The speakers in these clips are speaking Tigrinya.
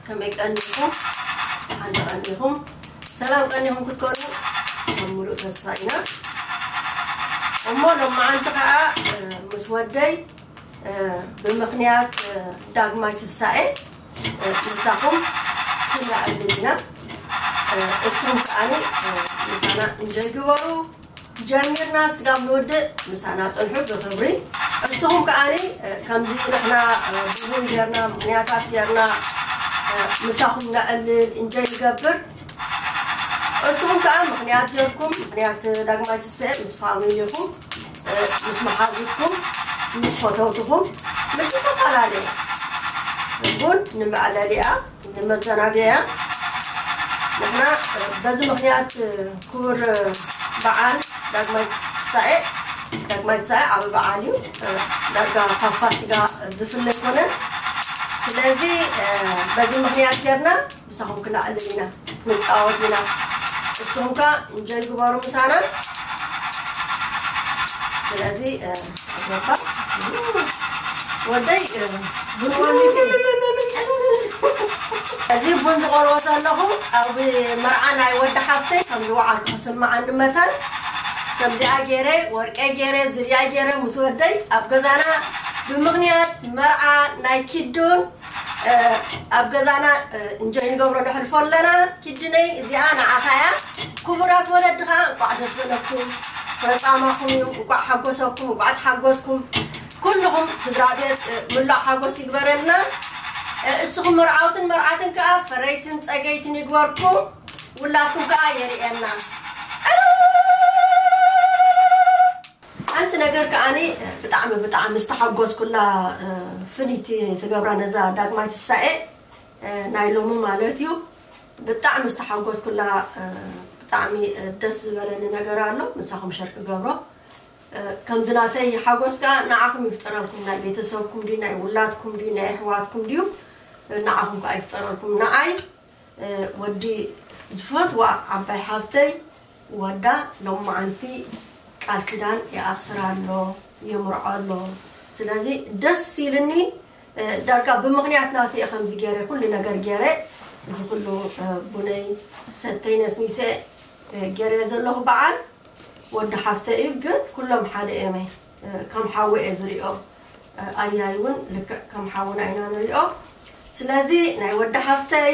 ከመይ ቀኒኹም? ሓንቲ ቀኒኹም ሰላም ቀኒኹም ክትኮኑ ከም ሙሉእ ተስፋ ኢና። እሞ ሎማዓንቲ ከዓ ምስ ወደይ ብምኽንያት ዳግማይ ትንሳኤ ምሳኹም ክነዕልል ኢና። እሱም ከዓኒ ምሳና እንጀይ ግበሩ። ጀሚርና ስጋብ ንውድእ ምሳና ጽንሑ ብኽብሪ። እሱኹም ከዓኒ ከምዚ ንሕና ብውን ጌርና ምኽንያታት ጌርና ምሳኹም ነዕልል እንጀይ ንገብር። እሱኹም ከዓ ምኽንያት ጌርኩም ምኽንያት ዳግማይ ትንሳኤ ምስ ፋሚሊኹም ምስ መሓዙትኩም ምስ ፈተውትኹም ምስ ዝተፈላለየ ቡን ንመዕለሊኣ ንመዘናገያ ንሕና በዚ ምኽንያት ክቡር በዓል ዳግማይ ትንሳኤ ዳግማይ ትንሳኤ ዓቢ በዓል እዩ። ዳርጋ ካብ ፋሲጋ ዝፍለ ኣይኮነን። ስለዚ በዚ ምኽንያት ጌርና ምሳኹም ክነዕልል ኢና፣ ክንጻወት ኢና። እሱም ከ እንጆይ ግበሩ ምሳና። ስለዚ ኣግባባ ወደይ ቡን ወሊፊ እዚ ቡን ዝቆልዎ ዘለኹ ኣብ መርዓ ናይ ወዲ ሓፍተይ ከም ዝወዓልኩ ክስምዓኒ መታን ከምዚኣ ገይረ ወርቀይ ገይረ ዝርያ ገይረ ምስ ወደይ ኣብ ገዛና ብምኽንያት መርዓ ናይ ኪዱን ኣብ ገዛና እንጆይ ንገብሮ ነሕልፎ ኣለና። ኪድነይ እዚኣ ንዓኻ እያ። ክቡራት ወለድኻ እንቋዕ ደስ በለኩም። ፍረጻማኹም እዩ። እንቋዕ ሓጎሰኩም፣ እንቋዕ ተሓጎስኩም። ኩልኹም ስድራ ቤት ምሉእ ሓጎስ ይግበረልና። እስኹም መርዓውትን መርዓትን ከኣ ፈረይትን ጸገይትን ይግበርኩም። ውላድኩም ከኣ የርእየና። ሓንቲ ነገር ከዓኒ ብጣዕሚ ብጣዕሚ ዝተሓጎስኩላ ፍልይቲ ትገብራ ነዛ ዳግማይ ትሳኤ ናይ ሎሚ ማለት እዩ። ብጣዕሚ ዝተሓጎስኩላ ብጣዕሚ ደስ ዝበለኒ ነገር ኣሎ፣ ምሳኹም ሸር ክገብሮ። ከምዚ ናተይ ሓጎስ ከዓ ንዓኹም ይፍጠረልኩም፣ ናይ ቤተሰብኩም ድዩ፣ ናይ ውላድኩም ድዩ፣ ናይ ኣሕዋትኩም ድዩ፣ ንዓኹም ከዓ ይፍጠረልኩም። ንዓይ ወዲ ዝፈትዋ ዓባይ ሓፍተይ ወዳ ሎማዓንቲ ቃል ኪዳን ይኣስር ኣሎ፣ የምርዖ ኣሎ። ስለዚ ደስ ኢልኒ። ዳርጋ ብምኽንያት ናተይ እየ ከምዚ ገይረ፣ ኩሉ ነገር ገይረ፣ እዚ ኩሉ ቡነይ ሰተይ ነስኒሰ ገይረ ዘለኹ በዓል ወዲ ሓፍተይ እዩ። ግን ኩሎም ሓደ እዮም፣ ከም ሓዊ እየ ዝሪኦ። ኣያይ እውን ልክዕ ከም ሓውና ኢና ንሪኦ። ስለዚ ናይ ወዲ ሓፍተይ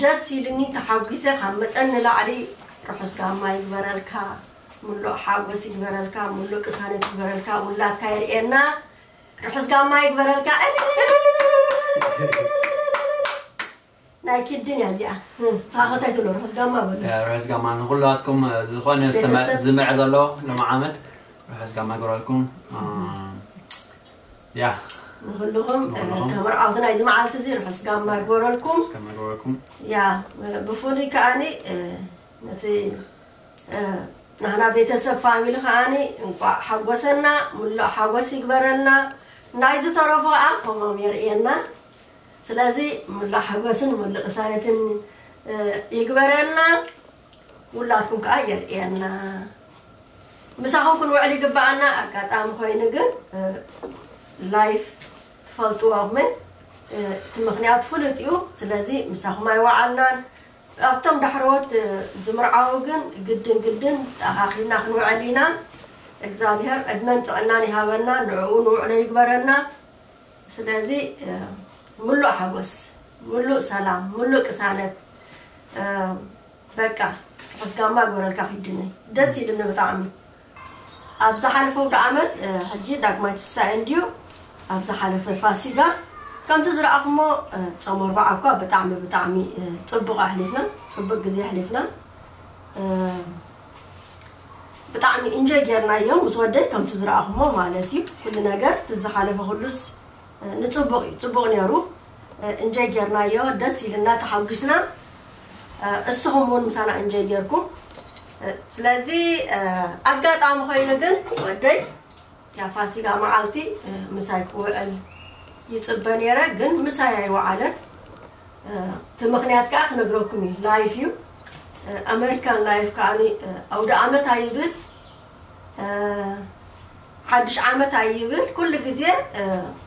ደስ ኢልኒ፣ ተሓጒሰ፣ ካብ መጠን ንላዕሊ። ርሑስ ጋማ ይግበረልካ፣ ምሉእ ሓጎስ ይግበረልካ፣ ምሉእ ቅሳነት ይግበረልካ፣ ውላድካ የርእየና። ርሑስ ጋማ ይግበረልካ። ናይ ኪድን እያ እዚኣ። ታኸታይ ትብሎ ርሑስ ጋማ በሉ። ርሑስ ጋማ ንኩላትኩም፣ ዝኾነ ዝስምዕ ዘሎ ሎሚ ዓመት ርሑስ ጋማ ይግበረልኩም። ያ ንኩልኹም ተመርዓውቲ ናይዚ መዓልቲ እዚ ርሑስ ጋማ ይግበረልኩም። ያ ብፍሉይ ከዓኒ ነቲ ናህና ቤተሰብ ፋሚሊ ከዓኒ እንቋዕ ሓጎሰና፣ ምሉእ ሓጎስ ይግበረልና። ናይ ዝተረፉ ከዓ ከምኦም የርእየና። ስለዚ ምሉእ ሓጎስን ምሉእ ቅሳነትን ይግበረልና። ውላድኩም ከዓ የርእየና። ምሳኹም ክንውዕል ይግባኣና። ኣጋጣሚ ኮይኑ ግን ላይፍ ትፈልጥዎ ኹም እቲ ምኽንያት ፍሉጥ እዩ። ስለዚ ምሳኹም ኣይወዓልናን። ኣብቶም ዳሕረዎት ዝምርዓው ግን ግድን ግድን ተኣኻኺብና ክንውዕል ኢና። እግዚኣብሔር ዕድመን ጥዕናን ይሃበና፣ ንዕኡ ንውዕሎ ይግበረና። ስለዚ ምሉእ ሓጎስ፣ ምሉእ ሰላም፣ ምሉእ ቅሳነት። በቃ ርሑስ ጋማ ግበረልካ ኪድነይ። ደስ ኢልኒ ብጣዕሚ። ኣብ ዝሓለፈ ኣውደ ዓመት ሕጂ ዳግማይ ትንሳኤ እንድዩ፣ ኣብ ዝሓለፈ ፋሲጋ ከምቲ ዝረኣኹሞ ጾም ኣርብዓ እኳ ብጣዕሚ ብጣዕሚ ጽቡቕ ኣሕሊፍና፣ ጽቡቕ ግዜ ኣሕሊፍና። ብጣዕሚ እንጆይ ጌርናዮ ምስ ወደይ ከምቲ ዝረኣኹሞ ማለት እዩ። ኩሉ ነገር እቲ ዝሓለፈ ኩሉስ ንጽቡቕ እዩ፣ ጽቡቕ ነይሩ። እንጆይ ጌርናዮ፣ ደስ ኢልና፣ ተሓጒስና። እስኹም እውን ምሳና እንጆይ ጌርኩም። ስለዚ ኣጋጣሚ ኮይኑ ግን ወደይ ያ ፋሲጋ መዓልቲ ምሳይ ክውዕል ይጽበ ነይረ፣ ግን ምሳይ ኣይወዓለን። እቲ ምኽንያት ከዓ ክነግረኩም እዩ። ላይፍ እዩ። ኣሜሪካን ላይፍ ከዓ ኣውደ ዓመት ኣይብል፣ ሓድሽ ዓመት ኣይብል፣ ኩሉ ግዜ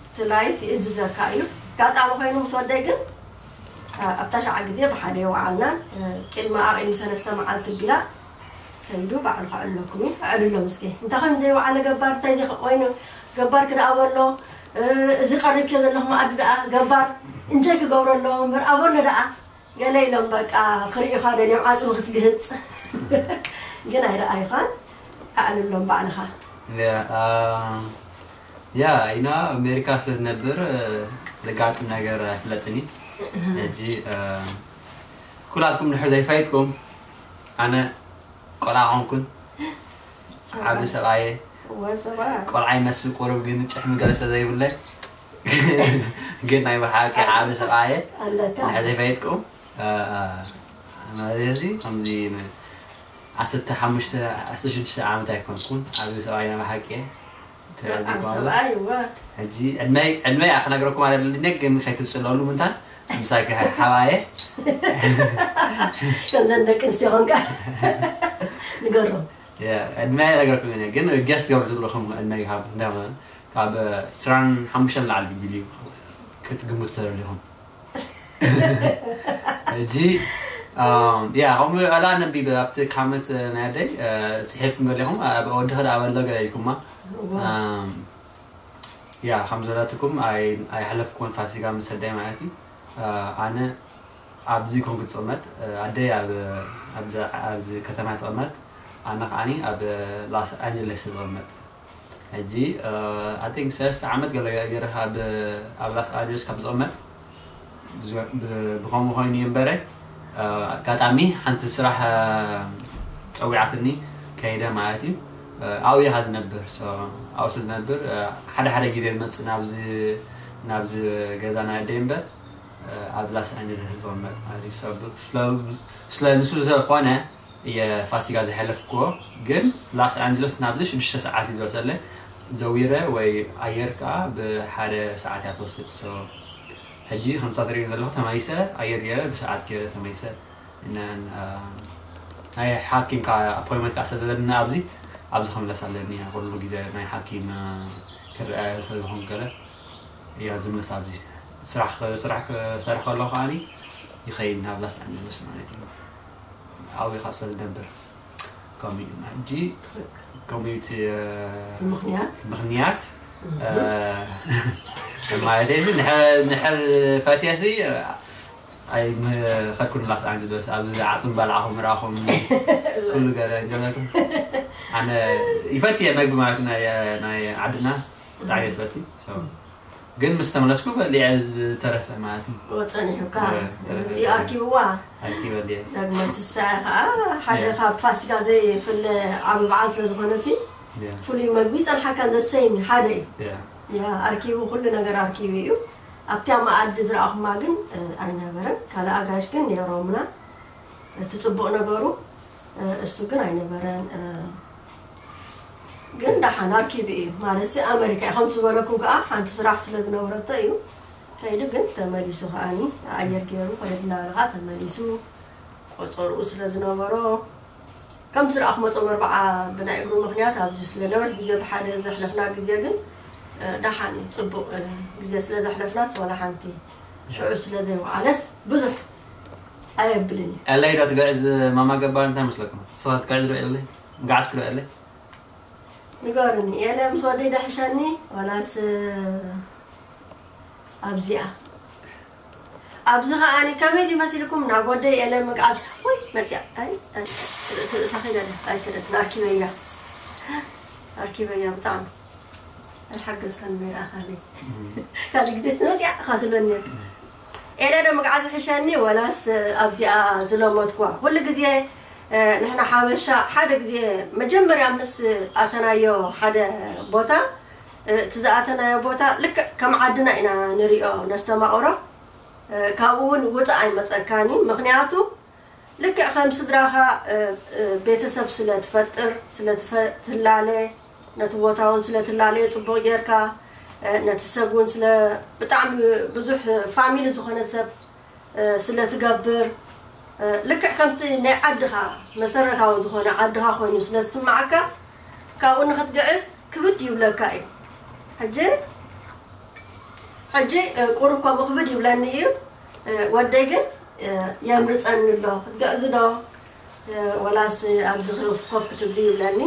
እቲ ላይፍ ይእዝዘካ እዩ። ኣጋጣሚ ኮይኑ ምስ ወደይ ግን ኣብታ ሻዓ ግዜ ብሓደ ይወዓልና። ቅድሚ ኣቕድሚ ሰለስተ መዓልቲ ቢላ ከይዱ ባዕሉ ከዕልለኩም እዩ። ኣዕልሎም እስኪ። እንታይ ከም ዘይወዓለ ገባር፣ እንታይ ዘይኸ-፣ ኮይኑ ገባር ክደኣ በሎ፣ እዚ ቀሪብክዮ ዘለኹ መኣዲ ደኣ ገባር እንጆይ ክገብሮ ኣለዎ እምበር ኣበሎ ደኣ ገለ ኢሎም በቃ ክርእዩኻ ደልዮም ዓጽሚ ክትግህጽ። ግን ኣይረኣዩኻን። ኣዕልሎም ባዕልኻ። ያ፣ ያ፣ ኢና ኣሜሪካ ስለ ዝነብር፣ ዘጋጥም ነገር ኣይፍለጥን እዩ። ሕጂ፣ ኩላትኩም ንሕር ዘይፈይጥኩም፣ ኣነ ቆልዓ ኮንኩን፣ ዓቢ ሰብኣየ፣ ቆልዓ ይመስል ቁሩብ ግን ጭሕሚ ገለ ስለ ዘይብለይ፣ ግን ናይ ብሓቂ ዓቢ ሰብኣየ፣ ኣለካ። ንሕር ዘይፈይጥኩም፣ ማለት እዚ ከምዚ ን-፣ ዓሰርተ ሓሙሽተ፣ ዓሰርተ ሽዱሽተ ዓመት ኣይኮንኩን፣ ዓቢ ሰብኣየ ናይ ብሓቂ እየ። ተረዲእኩም ኣሎ? ሰብኣይ፣ እወ። ሕጂ ዕድመይ፣ ዕድመይ ክነግረኩም ኣይደልን፣ ግን ከይትጽለሉ ምንታን፣ ምሳይ ከ-፣ ሓባየ። ከምዘን ደቂ ኣንስትዮ ኾንካ። ንገሮም። ያ፣ ዕድመይ ኣይነግረኩም እየ፣ ግን ገስ ትገብሩ ዘለኹም ዕድመይ ካብ፣ እንዳ-፣ ካብ ዕስራን ሓሙሽተን ላዕሊ ቢሉ ክትግምቱ ተደሊኹም። ሕጂ፣ ኣም፣ ያ፣ ከምኡ ኣላ ነቢበ ኣብቲ ካመት ናይ ኣደይ፣ እ፣ ጽሒፍኩም ገሊኹም፣ ኣብ ወዲ ኸዳ ኣበሎ ገለ ኢልኩማ። እዋ። ኣም፣ ያ፣ ከም ዘለትኩም ኣይ-፣ ኣይሓለፍኩን ፋሲካ ምስ ኣደይ ማለት እዩ። እ፣ ኣነ ኣብዚ ኮንኩ ዝቕመጥ፣ እ፣ ኣደይ ኣብ፣ ኣብዚ፣ ኣብዚ ከተማ ትቕመጥ፣ ኣነ ከዓኒ ኣብ ላስ ኣንጀለስ ዝቕመጥ። ሕጂ፣ እ፣ I think ሰለስተ ዓመት ገለ ገይረ ካብ፣ ኣብ ላስ ኣንጀለስ ካብ ዝቕመጥ፣ ብዚ-፣ ብ-፣ ብኸምኡ ኮይኑ እዩ እምበረ፣ እ፣ ኣጋጣሚ ሓንቲ ስራሕ፣ እ፣ ጸዊዓትኒ ከይደ ማለት እዩ። እ፣ ኣብኡ ኢኻ ዝነብር። So፣ ኣብኡ ስለ ዝነብር፣ እ፣ ሓደ ሓደ ግዜ ዝመጽእ ናብዚ፣ ናብዚ ገዛ ናይ ኣደይ እምበር፣ እ፣ ኣብ ላስ ኣንጀለስ ዝቕመጥ ማለት እዩ። So፣ ብ-፣ ስለ፣ ስለ ንሱ ዝኾነ፣ እየ ፋሲካ ዝሐለፍክዎ፣ ግን ላስ ኣንጀለስ ናብዚ ሽዱሽተ ሰዓት እዩ ዝወሰደለይ። ዘዊረ ወይ ኣየር ከዓ ብሓደ ሰዓት እያ ትወስድ። So፣ ሕጂ ከምታ ትርእዩ ዘለኹ ተመሊሰ ኣየር ገይረ ብሰዓት ገይረ ተመሊሰ። እና፣ እ፣ ናይ ሓኪም ከዓ ኣፖይንመንት ከዓ ስለ ዘለኒ ኣብዚ፣ ኣብዚ ክምለስ ኣለኒ። ኩሉ ግዜ ናይ ሓኪም፣ እ፣ ክረአ ስለ ዝኾንኩ ገለ እያ ዝምለስ ኣብዚ። ስራሕ፣ ስራሕ ክሰርሕ ከለኹ ከዓኒ ይኸይድ ናብ ላስ ኣንጀለስ ማለት እዩ። ኣብኡ ኢኻ ስለ ዝነብር። ከምኡ እዩ። ሕጂ ከምኡ እዩ እቲ፣ እ፣ ምኽንያት? ምኽንያት፣ እህ። እ፣ ማለት እዩ። ንሐ-፣ ንሐር ፈትየሲ ኣይምኸድኩን ላስ ኣንጀለስ። ኣብዚ ዓጽም በላዕኹም፣ ራኹም፣ ኩሉ ገለ እንጀለኩም። ኣነ ይፈትየ መግቢ ማለት እዩ፣ ናይ፣ ናይ ዓድና ብጣዕሚ እየ ዝፈቲ። So፣ ግን ምስ ተመለስኩ በሊዐ ዝተረፈ ማለት እዩ። ኦ፣ ጸኒሑካ። እ፣ ተረፈ። እዚ ኣርኪብዋ። ኣርኪበ ድየ። ዳግማይ ትንሳኤ ከዓ ሓደ ያ። ካብ ፋሲካ ዘይፍለ ዓቢ በዓል ስለ ዝኾነ ሲ፣ ያ። ፍሉይ መግቢ ይጸንሓካ፣ the same ሓደ እዩ። ያ። ያ፣ ኣርኪቡ፣ ኩሉ ነገር ኣርኪቡ እዩ። ኣብታ መኣዲ ዝረኣኹማ ግን፣ እ፣ ኣይነበረን። ካልእ ኣጋይሽ ግን ነይሮምና። እቲ ጽቡቕ ነገሩ፣ እ፣ እሱ ግን ኣይነበረን። እ፣ ግን ደሓን ኣርኪቡ እዩ። ማለት ሲ ኣመሪካ እዩ። ከምቲ ዝበለኩም ከዓ ሓንቲ ስራሕ ስለ ዝነበረቶ እዩ ከይዱ። ግን ተመሊሱ ከዓኒ ኣየር ገይሩ ከይዱ እናበለ ከዓ ተመሊሱ ቆጸርኡ ስለ ዝነበሮ፣ ከም ዝረኣኹ መጾም ኣርብዓ ብናይ እግሩ ምኽንያት ኣብዚ ስለ ነዊሕ ግዜ ብሓደ ዘሕለፍና ግዜ ግን፣ እ፣ ደሓን እዩ። ጽቡቕ፣ እ፣ ግዜ ስለ ዘሕለፍናስ ዋላ ሓንቲ ሽዑ ስለ ዘይወዓለስ ብዙሕ ኣየብልን እዩ። ኤለይ ዶ ትግዕዝ ማማ ገባር እንታይ መስለኩም? ሰባት ትግዕዝ ዶ ኤለይ? ምግዓዝኪ ዶ ኤለይ? ንገሩኒ፣ ኤለ ምስ ወደይ ዶ ይሕሸኒ ዋላስ ኣብዚኣ? ኣብዚ ከዓኒ ከመይ ድዩ መሲልኩም? ናብ ወደይ ኤለ ምግዓዝ፣ ወይ መጽያ፣ ኣይ፣ ኣይ፣ ርእሲ ርእሳ ከይዳ ድያ? ኣይከደትን፣ ኣርኪበያ። ኣርኪበያ ብጣዕሚ። ኣይሓገዝካን ነይራ ኣኻለይ። ካልእ ግዜ ስትመጽያ ኢኻ ትብለኒ ነርካ። ኤለ ዶ ምግዓዝ ይሕሸኒ ወላስ ኣብዚኣ ዝለመድኩዋ? ኩሉ ግዜ፣ እ፣ ንሕና ሓበሻ ሓደ ግዜ መጀመርያ ምስ ኣተናዮ ሓደ ቦታ፣ እ፣ እቲ ዝኣተናዮ ቦታ ልክዕ ከም ዓድና ኢና ንሪኦ ነስተማቕሮ። እ፣ ካብኡ እውን ውፃእ ኣይመፀካን እዩ። ምኽንያቱ ልክዕ ከም ስድራኻ፣ እ፣ እ፣ ቤተሰብ ስለ ትፈጥር፣ ስለ ትፈ-፣ ትላለ፣ ነቲ ቦታ እውን ስለ ትላለዮ ጽቡቕ ጌርካ፣ እ፣ ነቲ ሰብ እውን ስለ ብጣዕሚ ብዙሕ ፋሚሊ ዝኾነ ሰብ፣ እ፣ ስለ ትገብር፣ እ፣ ልክዕ ከምቲ ናይ ዓድኻ መሰረታዊ ዝኾነ ዓድኻ ኮይኑ ስለ ዝስምዓካ፣ ካብኡ ንኽትግዕዝ ክብድ ይብለካ እዩ። ሕጂ፣ ሕጂ፣ እ፣ ቁሩብ ከምኡ ክብድ ይብለኒ እዩ። ወደይ ግን የምርፀኒ ኣሎ። ክትገዕዚ ዶ ወላስ ኣብዚ ኮፍ ክትብሊ ይብለኒ።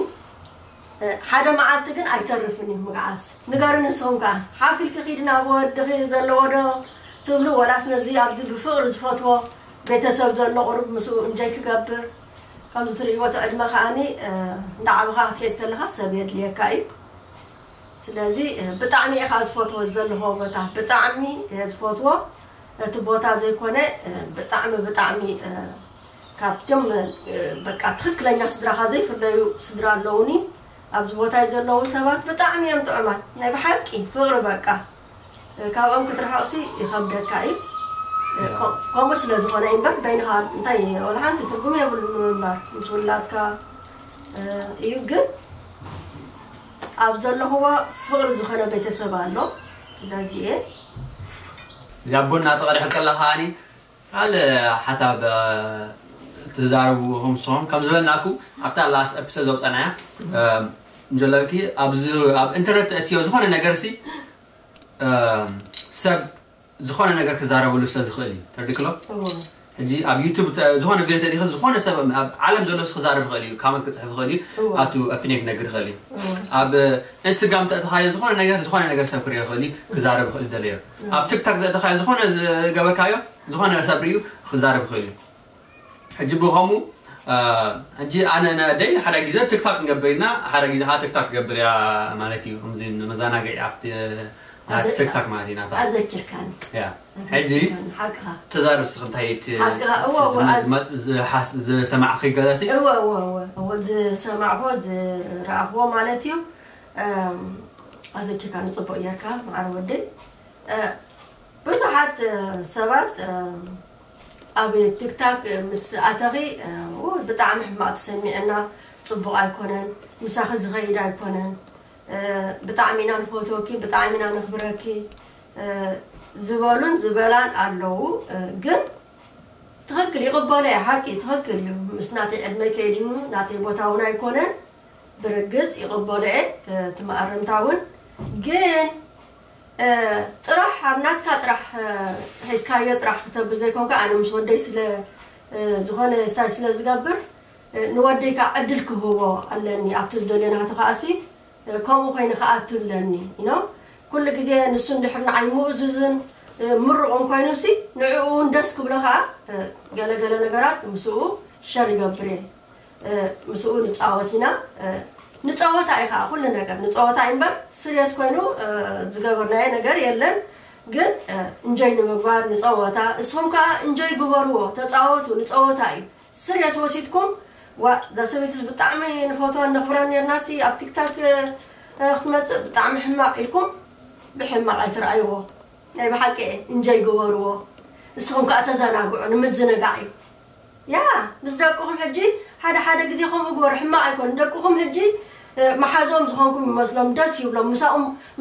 ሓደ መዓልቲ ግን ኣይተርፍን እዩ ምግዓዝ። ንገሩ ንስኹም ከዓ ሓፍ ኢልኪ ኪዲ ናብ ወድኺ ዘለዎ ዶ ትብሉ፣ ወላስ ነዚ ኣብዚ ብፍቕሪ ዝፈትዎ ቤተሰብ ዘሎ ቁሩብ ምስኡ እንጀይ ክገብር፣ ከምዚ ትርእይዎ እቲ ዕድመ ከዓኒ እንዳዓበኻ ክትከይድ ከለኻ ሰብ የድልየካ እዩ። ስለዚ ብጣዕሚ እየ ከዓ ዝፈትዎ ዘለኹዎ ቦታ፣ ብጣዕሚ እየ ዝፈትዎ። እቲ ቦታ ዘይኮነ ብጣዕሚ ብጣዕሚ ካብቶም በቃ ትኽክለኛ ስድራኻ ዘይፍለዩ ስድራ ኣለውኒ። ኣብዚ ቦታ ዘለዉ ሰባት ብጣዕሚ እዮም ጥዑማት፣ ናይ ብሓቂ ፍቕሪ በቃ። ካብኦም ክትርሕቕሲ ይኸብደካ እዩ። ከምኡ ስለ ዝኾነ እዩ እምበር በይንኻ እንታይ ወላ ሓንቲ ትርጉም የብሉ ንምንባር ምስ ውላድካ እዩ። ግን ኣብ ዘለኹዎ ፍቕሪ ዝኾነ ቤተሰብ ኣሎ። ስለዚ እየ ያቦና ተቐድሐ ከለኻ ኣኒ ካልእ ሓሳብ ትዛረቡ ኹም ስኹም ከም ዝበልናኩ ኣብታ ላስት ኤፒሶድ ዘውፀናያ እንጀለኪ ኣብዚ ኣብ ኢንተርነት ተእትዮ ዝኾነ ነገር ሲ ሰብ ዝኾነ ነገር ክዛረበሉ ስለ ዝኽእል እዩ። ተርዲክሎ ሕጂ ኣብ ዩቱብ ዝኾነ ቪዲዮ ተእቲኸ ዝኾነ ሰብ ኣብ ዓለም ዘሎ ክዛረብ ይኽእል እዩ፣ ካመት ክፅሕፍ ይኽእል እዩ፣ ኣቱ ኦፒኒየን ክነግር ይኽእል እዩ። ኣብ ኢንስታግራም ተእተኻዮ ዝኾነ ነገር ዝኾነ ነገር ሰብ ክሪኦ ይኽእል እዩ፣ ክዛረብ ይኽእል እዩ ደለዮ። ኣብ ቲክታክ ዘእተኻዮ ዝኾነ ዝገበርካዮ ዝኾነ ሰብ ሪኡ ክዛረብ ይኽእል እዩ። ሕጂ ብኸሙ ሕጂ ኣነ ነደይ ሓደ ግዜ ቲክታክ ንገብር ኢና፣ ሓደ ግዜ ከዓ ቲክታክ ትገብር እያ ማለት እዩ። ከምዚ ንመዘናግዒ ኣብቲ ናት ቲክታክ ማለት እዩ ናታ። ኣዘኪርካኒ። ያ ሕጂ ኣዘኪርካኒ፣ ሓቅኻ። ተዛረብ እስኺ እንታይ እቲ ሓቅኻ፣ እወ፣ እወ፣ ዝመ- ዝመ- ዝሓስ- ዝሰማዕኺ ገለሲ? እወ እወ እወ እወ ዝሰማዕኹ ዝረኣኽዎ ማለት እዩ። ኣዘኪርካኒ ጽቡቕ ጌርካ መዓር ወደይ። ብዙሓት ሰባት ኣብ ቲክታክ ምስ ኣተኺ ብጣዕሚ ሕማቕ ተሰሚዐና፣ ጽቡቕ ኣይኮነን፣ ምሳኺ ዝኸይድ ኣይኮነን፣ ብጣዕሚ ኢና ንፈትወኪ፣ ብጣዕሚ ኢና ነኽብረኪ ዝበሉን ዝበላን ኣለዉ። ግን ትኽክል ይቕበሎ እየ፣ ሓቂ ትኽክል እዩ። ምስ ናተይ ዕድመ ከይድኑ ናተይ ቦታ እውን ኣይኮነን። ብርግጽ ይቕበሎ እየ እቲ መኣረምታ እውን። ግን ጥራሕ ኣብ ናትካ ጥራሕ ሒዝካዮ ጥራሕ ክተብል ዘይኮንካ፣ ኣነ ምስ ወደይ ስለ ዝኾነ ስታይ ስለ ዝገብር ንወደይ ከዓ ዕድል ክህቦ ኣለኒ። ኣብቲ ዝደልዮ ናቱ ከዓሲ ከምኡ ኮይኑ ክኣቱ ኣለኒ ኢኖ። ኩሉ ግዜ ንሱ እንድሕር ንዓይ ምእዙዝን ምሩቕን ኮይኑሲ ንዕኡ እውን ደስ ክብሎ ከዓ ገለ ገለ ነገራት ምስኡ ሸር ይገብር እየ። ምስኡ ንፃወት ኢና። ንፀወታ እዩ ከዓ ኩሉ ነገር ንፀወታ እዩ እምበር ስሪየስ ኮይኑ ዝገበርናዮ ነገር የለን። ግን እንጆይ ንምግባር ንፀወታ፣ እስኹም ከዓ እንጆይ ግበርዎ፣ ተፃወቱ፣ ንፀወታ እዩ። ስሪየስ ወሲድኩም ዋ እዛ ሰበይትስ ብጣዕሚ ንፈትዋን ነኽብራን ነርናሲ ኣብ ቲክታክ ክትመፅእ ብጣዕሚ ሕማቕ ኢልኩም ብሕማቕ ኣይትረኣይዎ። ናይ ብሓቂ እየ እንጆይ ግበርዎ። እስኹም ከዓ ተዘናግዑ ንምዝንጋዕ እዩ። ያ ምስ ደቅኹም ሕጂ ሓደ ሓደ ግዜ ከምኡ ግበሩ፣ ሕማቕ ኣይኮኑን። ደቅኹም ሕጂ መሓዞም ዝኾንኩም ይመስሎም፣ ደስ ይብሎም።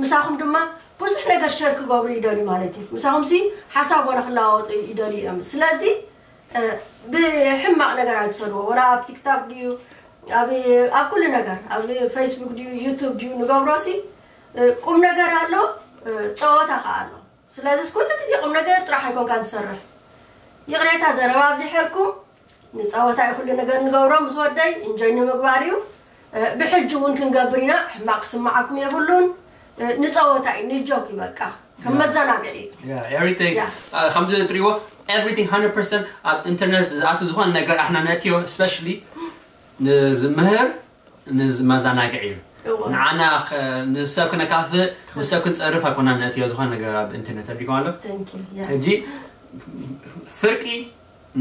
ምሳኹም ድማ ብዙሕ ነገር ሸር ክገብሩ ይደልዩ ማለት እዩ። ምሳኹም ሲ ሓሳብ ወላ ክለዋወጡ ይደልዩ እዮም። ስለዚ ብሕማቕ ነገር ኣይትሰድዎ። ወላ ኣብ ቲክታክ ድዩ ኣብ ኣብ ኩሉ ነገር ኣብ ፌስቡክ ድዩ ዩቱብ ድዩ ንገብሮ ሲ ቁም ነገር ኣሎ፣ ፀወታ ከዓ ኣሎ። ስለዚስ ኩሉ ግዜ ቁም ነገር ጥራሕ ኣይኮንካን ትሰርሕ። ይቕሬታ ዘረባ ኣብዚሐልኩም። ንፀወታ እዩ ኩሉ ነገር ንገብሮ ምስ ወደይ እንጆይ ንምግባር እዩ። ብሕጂ እውን ክንገብር ኢና። ሕማቕ ክስምዓኩም የብሉን። ንፀወታ እዩ ንጆክ እዩ በቃ ከም መዘናግዒ እዩ። Yeah, everything. Yeah. ከምዚ ትሪእዎ everything one hundred percent ኣብ ኢንተርነት ዝኣቱ ዝኾነ ነገር ኣሕና ነእትዮ especially ንዝምህር ንመዘናግዒ እዩ። እወ። ንዓና ንሰብ ክነካፍእ ንሰብ ክንፀርፍ ኣይኮና ነእትዮ ዝኾነ ነገር ኣብ ኢንተርነት ኣቢኩም ኣሎ። ሕጂ ፍርቂ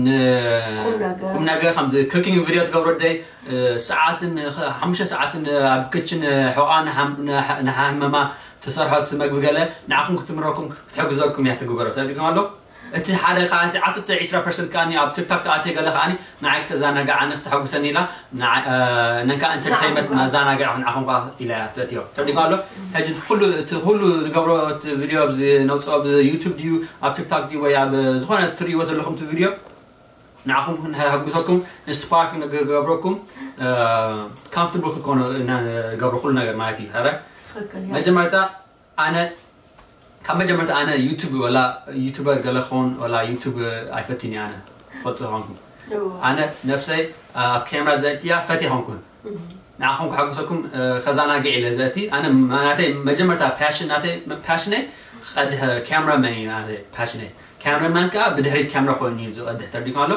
ንቁም ነገር ከምዚ ኩኪንግ ቪድዮ ትገብሮ ደይ ሰዓትን ሓሙሽተ ሰዓትን ኣብ ክችን ሕቋ ንሓመማ ተሰርሖት መግቢ ገለ ንዓኹም ክትምረኩም ክትሕግዘኩም እያ ትግበሮ ተቢልኩም ኣሎ። እቲ ሓደ ከዓ እቲ ዓሰርተ ዒስራ ፐርሰንት ከዓ ኣብ ቲክቶክ ተኣትየ ገለ ከዓ ንዓይ ክተዛናግዓኒ ክተሐጉሰኒ ኢላ ነካ ኢንተርቴይመንት መዛናግዒ ንዓኹም ከዓ ኢላ እያ ተእትዮ ተቢልኩም ኣሎ። ሕጂ እቲ ኩሉ እቲ ኩሉ ንገብሮ እቲ ቪድዮ ኣብዚ ነውፅኦ ኣብ ዩቱብ ድዩ ኣብ ቲክቶክ ድዩ ወይ ኣብ ዝኾነ ትርእይዎ ዘለኹም እቲ ቪድዮ ንዓኹም ንሕግዘኩም ስፓርክ ንክገብረኩም ካምፍርታብል ክትኮኑ ኢና ንገብሮ ኩሉ ነገር ማለት እዩ። ሕረ ትኽክል እያ። መጀመርታ ኣነ ካብ መጀመርታ ኣነ ዩቱብ ወላ ዩቱበር ገለ ክኸውን ወላ ዩቱብ ኣይፈትን እየ። ኣነ ፈልጡ ኾንኩም ኣነ ነብሰይ ኣብ ካሜራ ዘእትያ ፈት ይኾንኩን። ንዓኹም ክሓግሰኩም ከዛናግዕ ኢለ ዘእቲ። ኣነ ናተይ መጀመርታ ፓሽን ናተይ ፓሽነይ ቀድሕ ካሜራ መን እዩ ናተይ ፓሽነይ። ካሜራ ማን ከዓ ብድሕሪት ካሜራ ኮይኑ እዩ ዝቐድሕ ተርዲኩም ኣሎ።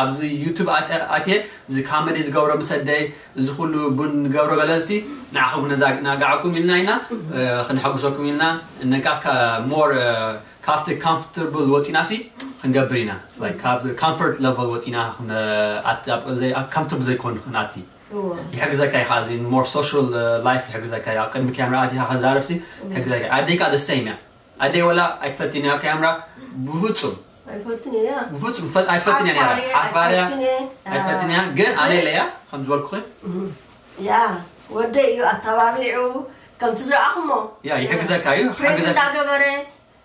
ኣብዚ ዩቱብ ኣትየ እዚ ካመዲ ዝገብሮ ምሰደይ እዚ ኩሉ ቡን ንገብሮ ገለሲ ንዓኹም ነዛናግዓኩም ኢልና ኢና። ክንሐጉሰኩም ኢልና። ነቃ ሞር ካብቲ ኮምፎርታብል ወፂና ሲ ክንገብር ኢና። ካብ ኮምፎርት ለቨል ወፂና ኮምፎርታብል ዘይኮን ክንኣቲ ይሕግዘካ እዩ። ከዚ ሞር ሶሻል ላይፍ ይሕግዘካ እዩ። ኣብ ቅድሚ ካሜራ ኣቲኻ ከዛረብ ሲ ይሕግዘካ እዩ። ኣደይ ከዓ ደሰይም እያ። ኣደይ ወላ ኣይትፈትን እያ ካሜራ ብፍፁም ኣይፈትን እያ። ብፍፁም ፈ- ኣይትፈትን እያ ነይራ። ዓፋር እያ። ዓፋር እያ። ኣይፈትን እያ። ኣይፈትን እያ። ግን ኣነ ኢለ እያ ከም ዝበልኩኺ እም። ያ ወደይ እዩ ኣተባቢዑ ከምቲ ዝረኣኹሞ ያ ይሕግዘካ እዩ። ፕሬም ሓግዘካ እንዳገበረ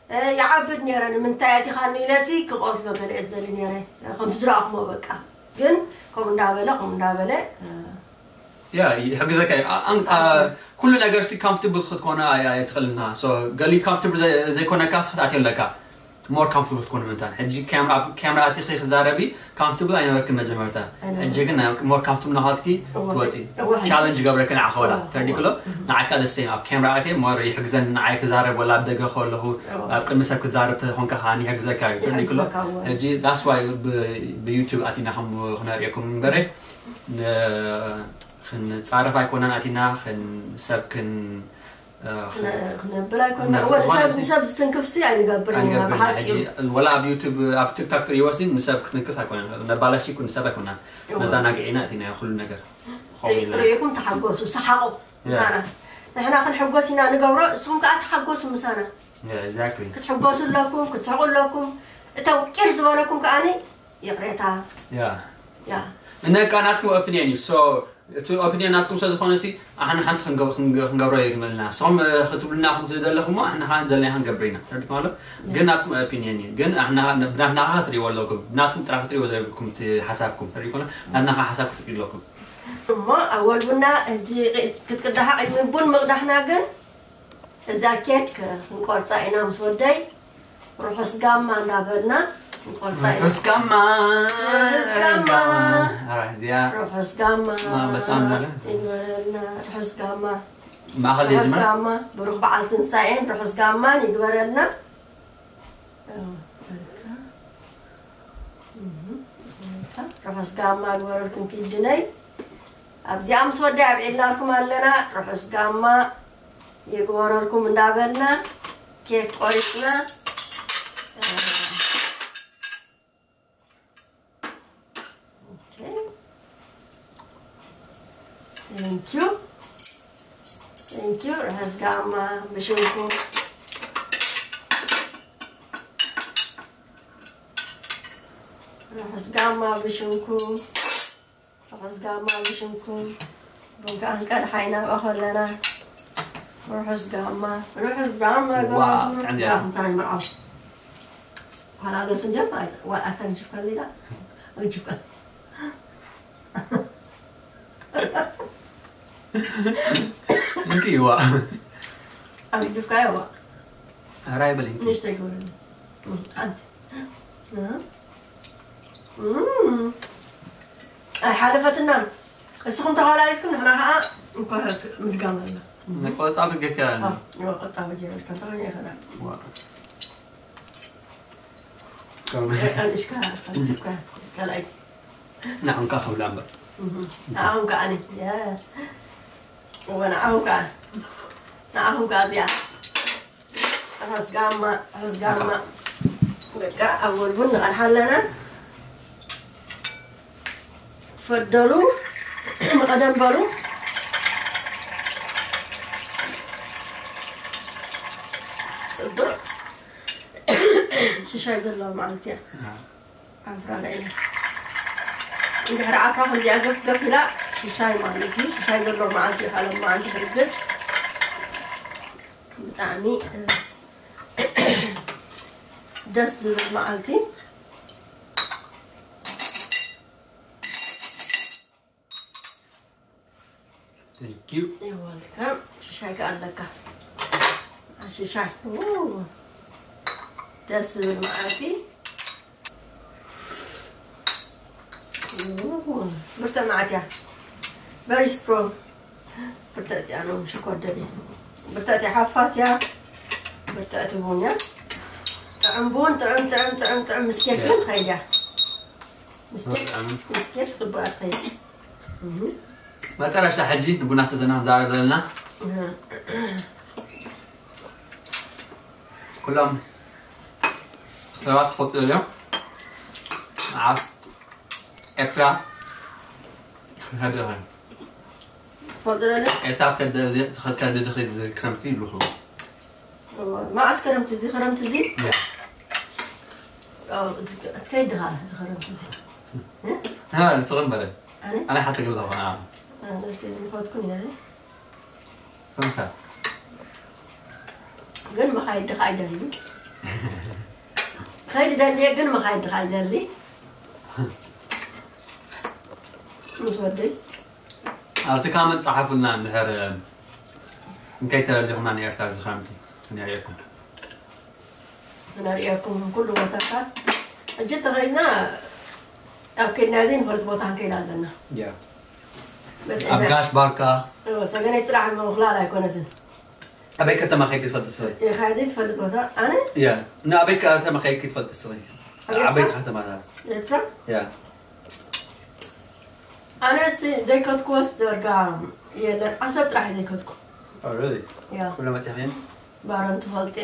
እ፣ ይዓብድ ነይረ ንምንታይ ኣቲኻኒ ኢለሲ ክቐትሎ ገለ እየ ዝደሊ ነይረ። ከምቲ ዝረኣኹሞ በቃ ግን ከምኡ እንዳበለ ከምኡ እንዳበለ እ፣ ያ ይሕግዘካ እዩ። ኣ- ኣን- ኣ- ኩሉ ነገር ሲ ኮምፎርታብል ክትኮነ ኣያ የትኽእልና። ሶ ገሊ ኮምፎርታብል ዘይ- ዘይኮነካ ሲ ክትኣትዮ ኣለካ። ሞር ኮምፎርታብል ክትኮነ ምንታን ሕጂ ካሜራ ኣብ- ካሜራ ኣቲኺ ክዛረቢ ኮምፎርታብል ኣይነበርክን መጀመርታ። ኣይነበርክን። ሕጂ ግን ሞር ኮምፎርታብል ናኻትኪ እወ። ትወፂ እወ፣ ሕጂ ቻለንጅ ገብረክን ዓኸ ወላ እወ፣ ተርዲክሎ እወ። ንዓካ ደስ ኣብ ካሜራ ኣትየ ሞር ይሕግዘን ንዓይ ክዛረብ ወላ ኣብ ደገ ከለኹ እወ። ኣብ ቅድሚ ሰብ ክዛረብ ተኾንካ ከዓኒ ይሕግዘካ እዩ ተርዲክሎ። ይሕግዘካ እወ። ሕጂ that's why ብ- ብዩቱብ ኣቲና ከም ክነርእየኩም እምበረ ን- ክንፃረፍ ኣይኮነን ኣቲና ክን- ሰብ ክን እ፣ ክን- ክነ- ክነብል ኣይኮንና። ክነ- እወ፣ ንሰብ- ንሰብ ዝትንክፍሲ ኣይንገብርን ኢና፣ ኣይንገብርን ኢና። ብሓፂሩ። ሕጂ ወላ ኣብ ዩቱብ ኣብ ቲክቶክ ትርእይዎ ሲ ንሰብ ክትንክፍ ኣይኮነን። ነባላሽኩ ንሰብ ኣይኮናን። እወ። መዛናግዒ ኢና ኣቲና ኩሉ ነገር። ርኢ- ርኢኹም ተሓጎሱ፣ ሰሓቑ ያ። ምሳና። ንሕና ክንሕጎስ ኢና ንገብሮ፣ እስኹም ከዓ ተሓጎሱ ምሳና። ያ፣ exactly። ክትሕጎሱ ኣለኩም፣ ክትስሕቁ ኣለኩም። እቶም ቂር ዝበለኩም ከዓኒ ይቕሬታ። ያ። ያ። እነቃ ናትኩም ኦፒንየን እዩ። ሶ እቲ ኦፒንየን ናትኩም ስለ ዝኾነ ሲ ኣሕና ሓንቲ ክንገብ- ክንገ- ክንገብሮ የግመልና። ንስኹም እ፣ ክትብሉና ኹም ትደለኹሞ ኣሕና ኸዓ ደለና ክንገብር ኢና። ተረዲኩም ኣሎ? ግን ናትኩም ኦፒንየን እዩ። ግን ኣሕና ብናትና ኸዓ ክትሪእዎ ኣለኩም። ናትኩም ጥራሕ ክትሪእዎ ዘይብልኩም እቲ ሓሳብኩም። ተረዲኩም ኣሎ? ናትና ኸዓ ሓሳብ ክትሪኡ ኣለኩም። እሞ ኣወል ቡና ሕጂ ክትቅዳሓ ቅድሚ ቡን ምቕዳሕና ግን እዛ ኬክ ክንቆርፃ ኢና ምስ ወደይ ርሑስ ጋማ እንዳበልና ክንቆርፃ ኢና። ርሑስ ጋማ። ርሑስ ጋማ። ርሑስ ጋማ። ርሑስ ጋማ ማ በፃም ነለ? ይግበረልና። ርሑስ ጋማ። ማእኸል ርሑስ የድማ? ጋማ። ብሩኽ በዓል ትንሳኤን ርሑስ ጋማን ይግበረልና። ርሑስ ጋማ ግበረልኩም ኪድነይ። ኣብዚኣ ምስ ወዲ ኣብዒልናልኩም ኣለና። ርሑስ ጋማ ይግበረልኩም እንዳበልና ኬክ ቆሪፅና። ኦኬ። Thank you. Thank you. ርሑስ ጋማ ብሽምኩም። ርሑስ ጋማ ብሽምኩም። ርሑስ ጋማ ብሽምኩም። ቡን ከዓ ክንቀድሓ ኢና ብኣ ከለና። ርሑስ ጋማ። ርሑስ ጋማ ዋ፣ ግበረልኩም። ጥዕም ድያ? ያ፣ እንታይ መርዓው? ኳላ ለስ እንጀም ኣይ-፣ ዋ-፣ ኣታ ንሽፍካ ሌላ? ንሽፍካ። እንኪ ይዋ። ኣብ ድፍካ ይዋ። ኣራይ በል እንኪ። ንሽተይ ግበረኒ። ሓንቲ። እ? እም። ኣይሓለፈትና። እስኹም ተኸላሊስኩም ንሕና ከዓ እንኳን ምድጋም ኣለ። ቆጣ ብገካ ኣዎ፣ ቆጣ ብገካ እንታይ ይኸዳ። ዋ። ቀልሽካ፣ ቀልሽካ፣ ቀልኣይ። ንዓኹም ከኣ ክብላ እምበር። እህ፣ ንዓኹም ከኣ ኣነ፣ ያ። እወ፣ ንዓኹም ከኣ፣ ንዓኹም ከኣ እዚኣ። ርሑስ ጋማ፣ ርሑስ ጋማ። በቃ፣ ኣብ ጎልጉል ንቐድሓ ኣለና። ትፈደሉ፣ ንቐደም በሉ። ጽቡቕ። ሽሻይ ዘለዎ መዓልቲ እያ። ዓፍራ ርኣይ። እንድሕሪ ዓፍራ ከምዚኣ ገፍ ገፍ ኢላ ሽሻይ ማለት እዩ። ሽሻይ ዘለዎ መዓልቲ እዩ። ካልእ መዓልቲ ብርግጽ ብጣዕሚ፣ እ፣ ደስ ዝብል መዓልቲ። Thank you። You're welcome። ሽሻይ ከኣ ኣለካ። ሽሻይ። ኡ። ደስ ዝብል መዓልቲ። ብርተ መዓት እያ። Very strong። ብርተ እያ ነው ሽኮር ደሊ። ብርተ እያ ሓፋስ እያ። ብርተ እቲ ቡን እያ። ጥዕም ቡን ጥዕም ጥዕም ጥዕም ጥዕም ምስ ኬክ ግን ትኸይድ እያ። ምስ ኬክ ምስ ኬክ ጽቡቅ እያ ትኸይድ። መጠረሻ ሕጂ ንቡና ሰተና ክንዛረብ ዘለና። ኩሎም ሰባት ክፈልጡ እዮም። መዓስ ኤርትራ ክህደኸን ትፈልጡ ዶ? ኤርትራ ከደ- ከደ ድኸ እዚ ክረምቲ ይብልኹ። መዓስ ክረምቲ እዚ ክረምቲ እዚ ትከይድ ድኻ እዚ ክረምቲ እዚ ንስኽን በረ ኣነ ኣነ ሓንቲ ግብዛ ኾና ኣነስ ይፈትኩን እየ ከምታ ግን መኻይድ ድኻ ኣይደሊ ኸይድ ደልየ ግን መኻይድ ድኻ ኣይደሊ ምስ ወደይ ኣብቲ ካመንት ጸሓፉልና እንድሕር እንታይ ተደሊኹምና ንኤርትራ እዚ ክረምቲ ክንርእየኩም ነርእየኩም ኩሉ ቦታታት ሕጂ ተኸይና ኣብ ከድና ዘይንፈልጥ ቦታ ክንከይድ ኣለና ኣብ ጋሽ ባርካ ሰገነይ ጥራሕ ምኽላል ኣይኮነትን ኣበይ ከተማ ከይድ ትፈልጥ ሰበይ የኻዲ ትፈልጥ ቦታ ኣነ ያ ኣበይ ከተማ ከይድ ትፈልጥ ሰበይ ዓበይቲ ከተማታት ኤርትራ ያ ኣነ ዘይከትኩወስ ደርጋ የለን ዓሰብ ጥራሕ ዘይከትኩ really ያ ኩለ መጽሐን ባረንቱ ፈልጠ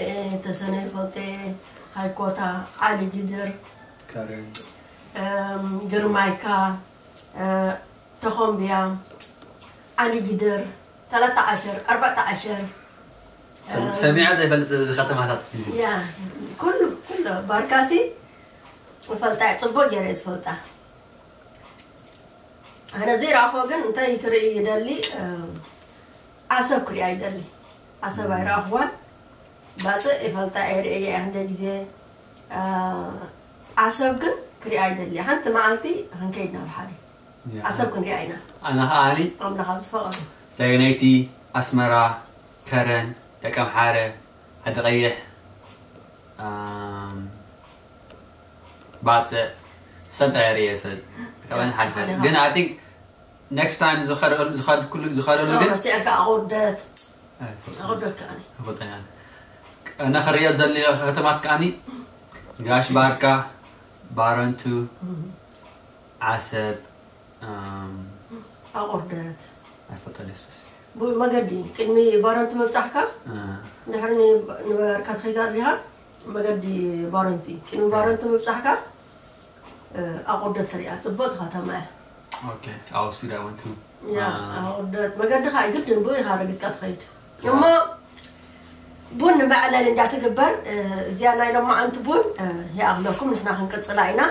ተሰነይ ፈልጠ ሃይኮታ ዓሊ ጊድር ካረን ግርማይካ ተኾምብያ ዓሊ ጊድር ثلاثة عشر أربعة عشر ሰሚዐ ዘይፈልጥ እዚ ከተማታት ያ ኩሉ ኩሉ ባርካሲ ፈልጣ ጽቡቅ ገይረ ዝፈልጣ ኣነ ዘይረኣኹ ግን እንታይ ክርኢ ይደሊ ዓሰብ ክሪኣ ይደሊ ዓሰብ ኣይረኣኹዋን ባፅእ ይፈልጣ ኣይርእየ እያ እንደ ግዜ ዓሰብ ግን ክሪኣ ይደሊ ሓንቲ መዓልቲ ክንከይድ ናብ ሓደ ዓሰብ ክንሪኣ ኢና ኣነ ከዓኒ ኣምላኽ ኣብ ዝፈቐዶ ሰገነይቲ ኣስመራ ከረን ደቂ ኣምሓረ ዓዲ ቀይሕ ባፅዕ ሰንጣ የርእየ ሰ ካብን ሓደ ሓደ ግን I think next time ዝኸደሉ ግን ረሲዕካ ኣቑርደት ኣቑርደት ከዓኒ ኣነ ክርእዮ ዘለ ከተማት ከዓኒ ጋሽ ባርካ ባረንቱ ዓሰብ ኣቑርደት ኣይፈጠን የሱስ ብኡ መገዲ ቅድሚ ባረንቱ ምብጻሕካ ድሕሪ ንበርካ ትኸይድ ኣሊኻ መገዲ ባረንቲ ቅድሚ ባረንቲ ምብጻሕካ ኣቑርደት ትሪኣ ጽብቕቲ ከተማ እያ Okay, I'll see that one too. ያ ኣቑርደት መገድኻ ኣይግድን ብኡ ኢኻ ረጊጽካ ትኸይድ እሞ ቡን ንመዕለሊ እንዳትግበር እዚኣ ናይ ሎማዓንቲ ቡን ይኣኽለኩም ንሕና ክንቅጽላ ኢና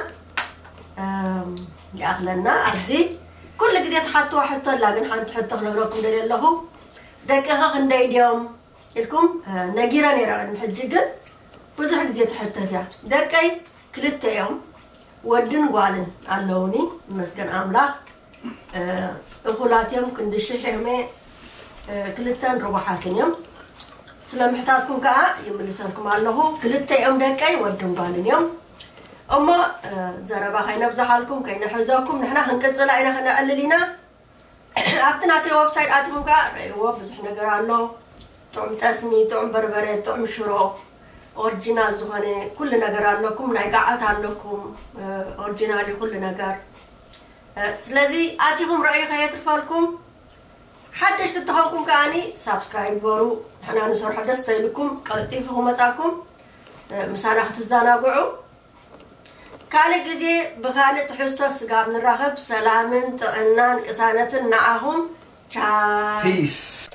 ይኣኽለና ኣብዚ ኩሉ ግዜ ትሓትዋ ሕቶ ኣላ ግን ሓንቲ ሕቶ ክነግረኩም ደልየ ኣለኹ ደቅኻ ክንደይ ድዮም ኢልኩም ነጊረ ነይረ ቅድሚ ሕጂ ግን ብዙሕ ግዜ ትሕተት እያ ደቀይ ክልተ እዮም ወድን ጓልን ኣለውኒ መስገን ኣምላኽ እኹላት እዮም ክንዲ ሽሕ እዮም ክልተን ርቡሓትን እዮም ስለ ምሕታትኩም ከዓ ይምልሰልኩም ኣለኹ ክልተ እዮም ደቀይ ወድን ጓልን እዮም እሞ ዘረባ ከይነብዝሓልኩም ከይነሕዘኩም ንሕና ክንቅፅላ ኢና ክነዕልል ኢና ኣብቲ ናተይ website ኣቲኹም ከዓ ረእይዎ ብዙሕ ነገር ኣሎ ጥዑም ጠስሚ ጥዑም በርበረ ጥዑም ሽሮ ኦሪጂናል ዝኾነ ኩሉ ነገር ኣለኩም ናይ ገዓት ኣለኩም ኦሪጂናል እዩ ኩሉ ነገር ስለዚ ኣቲኹም ረእዩ ከየትርፈልኩም ሓደሽቲ እተኸንኩም ከዓኒ ሳብስክራይብ ግበሩ ንሕና ንሰርሖ ደስ ተይልኩም ቀልጢፉ ክመፃኩም ምሳና ክትዘናግዑ ካልእ ግዜ ብኻልእ ትሕዝቶ ስጋብ ንራኸብ ሰላምን ጥዕናን ቅሳነትን ንዓኹም ቻው Peace.